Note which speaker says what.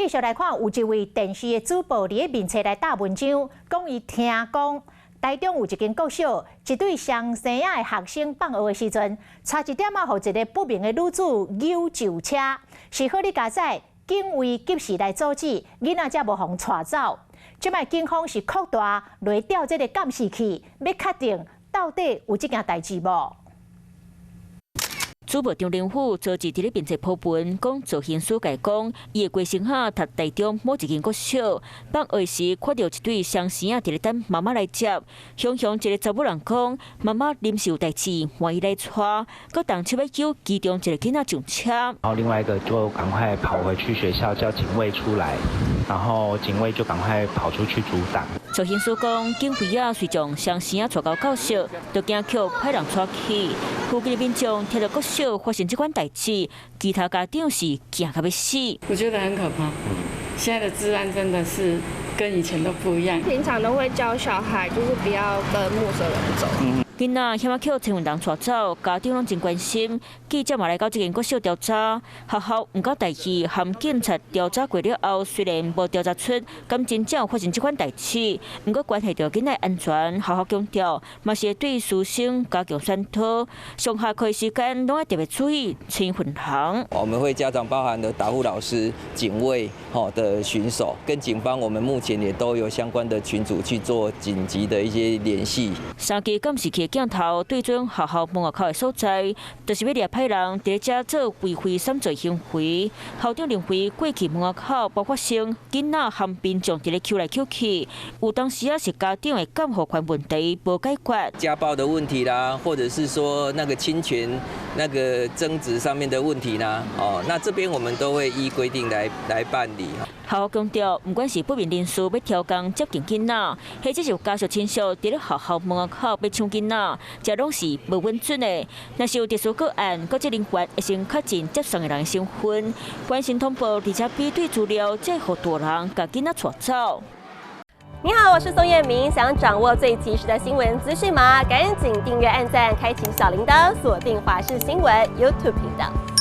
Speaker 1: 繼續來看，有一位電視的主播佇咧面冊來貼文章，講伊聽講台中有一間國小，一對雙生仔的學生放學的時陣，差一點仔予一个不明的女子搝上車，是好佳哉，警衛及時來阻止，囡仔才無予𤆬走。這擺警方是擴大來調這个監視器，欲確定到底有這件代誌無？
Speaker 2: 主播張仁虎昨日佇咧面冊 po 文，講造型師共伊講，伊的規生仔讀台中某一間國小，放學時看著一對雙生仔佇咧等媽媽來接，雄雄一个查某人講，媽媽臨時有代誌，換伊來帶，閣動手欲揪其中一个囡仔上車。
Speaker 3: 然後另外一個就趕快跑回去學校叫警衛出來，然後警衛就趕快跑出去阻擋。
Speaker 2: 造型師講，警衛仔隨將雙生仔帶到教室，就驚予歹人帶去。附近的民眾聽著國小發生這款代誌，其他家長是驚甲欲死。
Speaker 4: 我覺得很可怕。現在的治安真的是跟以前都不一樣。
Speaker 5: 平常都會教小孩，就是不要跟陌生人走。
Speaker 2: 囡仔險仔予千人帶走，家長攏真關心。記者嘛來到這間國小調查，學校毋敢代誌，含警察調查過了後，雖然無調查出敢真正發生這款代誌，毋過關係著囡仔安全，學校強調嘛是會對師生加強宣導，上下課時間攏愛特別注意千分行。
Speaker 6: 我們會家長包含的導護老師、警衛吼的巡守，跟警方，我們目前也都有相關的群組去做緊急的一些聯繫。
Speaker 2: 三支監視器鏡頭對準學校門外口的所在，就是欲掠歹人佇咧遮做違規搧座行為。校長認為過去門外口無發生囡仔和民眾佇咧搝來搝去，有當時仔是家長的監護權問題無解決。
Speaker 6: 家暴的問題啦，或者是說那個侵權、那個爭執上面的問題啦，哦，那這邊我們都會依規定來辦理。
Speaker 2: 學校強調，毋管是不明人士欲刁工接近囡仔，或者是有家屬親屬佇咧學校門口欲搶囡仔，這攏是無允准的。若是有特殊個案，國職人員會先確認接送的人的身份，關心通報，而且比對資料，才會予大人共囡仔帶走。
Speaker 7: 你好，我是宋燕明，想掌握最及時的新聞資訊嗎？趕緊訂閱、按讚、開啟小鈴鐺，鎖定華視新聞 YouTube 頻道。